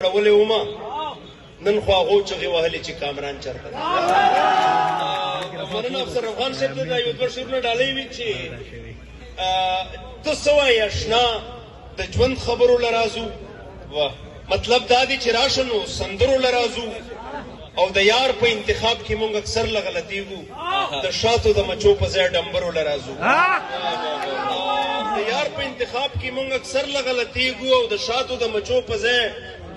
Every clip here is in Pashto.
اړولې ومه، نن خو هغو چغې وهلې چې کامران چرته دی. مننه افسر افغان صاحب ته دا یو دوه شعرونه ډالۍ وي چې ته څه وایې اشنا د ژوند خبرو له راځو، مطلب دا دی چې راشه نو سندرو له راځو، او د یار په انتخاب کې مونږ اکثر له غلطیږو، د شاتو د مچو په ځای ډمبرو له راځو. د یار په انتخاب کې مونږ اکثر له غلطیږو او د شاتو د مچو په ځای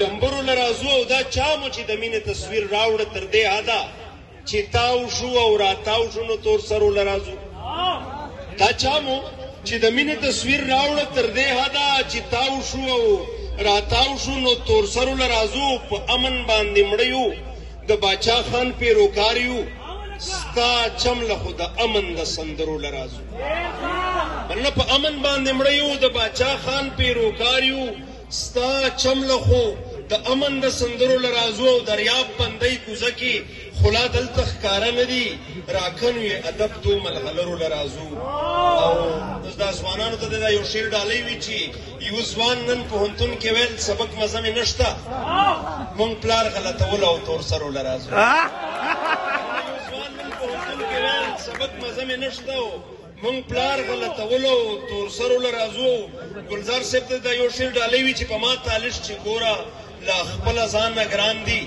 ډمبرو له راځو. او دا چا مو چې د مینې تصویر راوړه تر دې حده چې تاو شو او راتاو شو نو تور سرو له راځو. دا چا مو چې د مینې تصویر راوړه تر دې حده چې تاو شو او راتاو شو نو تور سرو له راځو. په امن باندې مړه یو، د باچا خان پیروکار یو، ستا چم له خو د امن د سندرو له راځو. مننه. په امن باندې مړه یو، د باچا خان پیروکار یو، ستا چم له خو د امن د سندرو له راځو. او دریاب بندۍ کوزه کې خلا دلته ښکاره نه دي، راکنو یې ادب دو ملغلرو له راځو. او اوس دا ځوانانو ته دا یو شعر ډالۍ وي چې یو ځوان نن پوهنتون کې ویل سبق مزه مې نشته، مونږ پلار غلطولو او تور سرو له راځو. یو ځوان نن پوهنتون کې ویل سبق مزه مې نشته، مونږ پلار غلطولو او تور سرو له راځو. ګلزار صاحب ته دا یو شعر ډالۍ وي چې په ما تالش چې ګوره لا خپله ځانه ګران دي،